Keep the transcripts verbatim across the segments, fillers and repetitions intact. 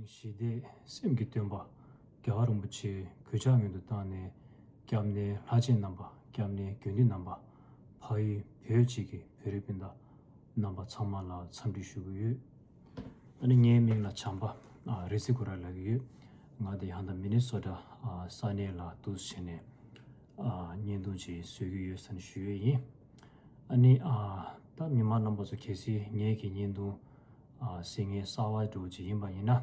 ཞི་བདེ་སེམས་ཀྱི་སྟོན་པ་རྒྱལ་བ་རིན་པོ་ཆེ་གུས་ཕྱག་སྔོན་དུ་བཏང་ནས། སྐྱབས་གནས་ལྷ་ཆེན་རྣམ་པ། སྐྱབས་གནས་དགེ་འདུན་རྣམ་པ། ཕ་ཡུལ་བོད་སྤྱི་གི་བོད་རིགས་སྤུན་ཟླ་རྣམ་པ་ཚང་མ་ལ་འཚམས་འདྲི་ཞུ་གི་ཡོད། ཨ་ནི་ངའི་མིང་ལ་བྱམས་པ་ཨ་རེ་སི་ཀུ་ར་ལབ་ཀྱི་ཡོད། ང་དེ་ཧན་ད་མི་ནི་སོ་ཊ་ཨ་ས་གནས་ལ་འདུག་བྱས་ནས་ཨ་བརྙན་ཐུང་ཅིག་བཟོ་གི་ཡོད་ཟེར་ནས་ཞུ་ཡས་ཡིན། ཨ་ནི་ཨ་ད་མི་མང་རྣམ་པ་ཚོ་གལ་སྲིད་ངའི་གི་བརྙན་ཐུང་ཨ་གཟིགས་མཁན་གསར་པ་འདྲ་བོ་ཅིག་ཡིན་པ་ཡིན་ན། ཨ་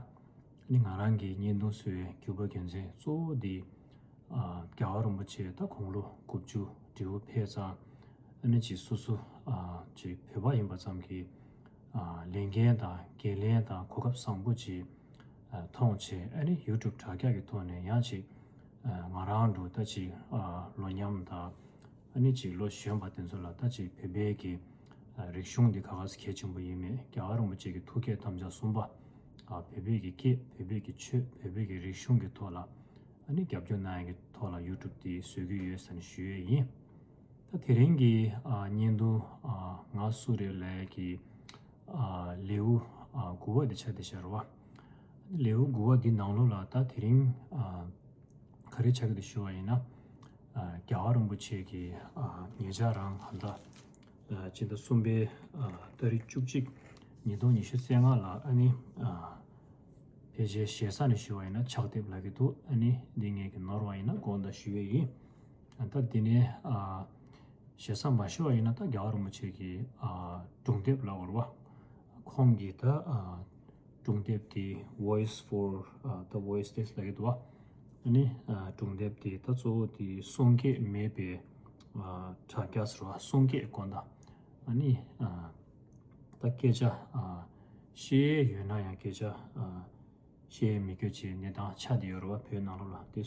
ནི་ང་རང་གི་བརྙན་ཐུང་བཟོ་བའི་རྒྱུ་པ་རྒྱུ་མཚན་གཙོ་བོ་འདི་ཨ་རྒྱལ་བ་རིན་པོ་ཆེ་ད་དགུང་ལོ་དགུ་བཅུ་བགྲེས་པོ་ཕེབས་ཙང་། ཨ་ནི་ཅིག་སོ་སོ་ཨ་ཅིག་བོད་པ་ཡིན་པ་ཙམ་གྱིས་ཨ་ལས་འགན་དང་འགན་ལེན་དང་གོ་སྐབས་བཟང་པོ་ཅིག་ཨ་མཐོང་བྱས། ཨ་ནི་ཡུ་ཊུབ་དྲ་རྒྱ་གི་ཐོག་ནས་ཡང་ཅིག་ཨ་ང་རང་འདྲ་བོ་ད་ཅིག་ཨ་ལོ་མཉམ་དང་། ཨ་ནི་ཅིག་ལོ་གཞོན་པ་དེ་ཚོ་ལ་ད་ཅིག་བོད་པའི་གི་ཨ་རིག་གཞུང་འདི་ག་ག་ཚོད་གལ་ཆེན་པོ་ཡིན་མེད། རྒྱལ་བ་རིན་པོ་ཆེ་གི་ཐུགས་བསྐྱེད་དམ་བཅའ་གསུམ་པ། ཨ་བོད་པའི་གི་སྐད། བོད་པའི་གི་ཆོས། བོད་པའི་གི་རིག་གཞུང་གི་ཐོག་ལ་ཨ་ནི་རྒྱབ་སྐྱོར་གནང་ཡག་གི་ཐོག་ལ་ཡུ་ཊུབ་འདི་བཟོ་གི་ཡོད་ཟེར་ནས་ཞུ་ཡས་ཡིན། ད་དེ་རིང་གི་ཨ་བརྙན་ཐུང་ཨ་ང་སུ་རེད་ལབ་ཡག་གི་ཨ་ལེའུ་ཨ་དགུ་པ་འདི་ཆགས་བསྡད་ཤག་རེད་བ། ལེའུ་དགུ་པ་འདི་ནང་ལོགས་ལ་ད་དེ་རིང་ཨ་ག་རེ་ཆགས་ཀྱི་འདུག་ཞུ་བ་ཡིན་ན། ཨ་རྒྱལ་བ་རིན་པོ་ཆེ་གི་ཨ་ཉེ་ཆར་རང་ཧན་ད་ཨ་སྤྱི་ཟླ་གསུམ་པའི་ཨ་ཏ་རིག་བཅུ་གཅིག་ཉིས་སྟོང་ཉི་ཤུ་རྩ་ལྔ་ལ་ཨ་ནི་ཨ་ཕལ་ཆེར་ཞེ་ས་ནས་ཞུ་བ་ཡིན་ན་ཕྱག་དེབ་ལབ་ཀྱི་འདུག་ཨ་ནི་འདི་ངས་ཀྱི་ནོར་བ་ཡིན་ན་དགོངས་དག་ཞུ་ཡས་ཡིན། ཨ་ད་འདི་ནས་ཨ་ཞེ་ས་མ་ཞུ་བ་ཡིན་ན། ད་རྒྱལ་བ་རིན་པོ་ཆེ་གི་ཨ་སྒྲུང་དེབ་ལབ་དགོས་རེད་བ། ཁོང་གི་ད་ཨ་སྒྲུང་དེབ་དེ་Voice for ཨ་the Voiceless ལབ་ཀྱི་འདུག་བ། ཨ་ནི་ཨ་སྒྲུང་དེབ་དེ་ད་གཙོ་བོ་དེ་གསུང་སྐད་མེད་པའི་ཨ་དྲ་རྒྱ་ཟེར་བ། གསུང་སྐད་དགོངས་དག་ཨ་ནི་ཨ་ད་སྐད་ཆ་ཨ་བཤད་ཡས་ཡོད་ན་ཡང་སྐད་ཆ་ཨ་བཤད་ཡས་མེད་རྒྱུ་ཅིག་གནས་སྟངས་ཆགས་བསྡད་ཡོད་རེད་བ། བོད་ནང་ལོགས་ལ་དེ་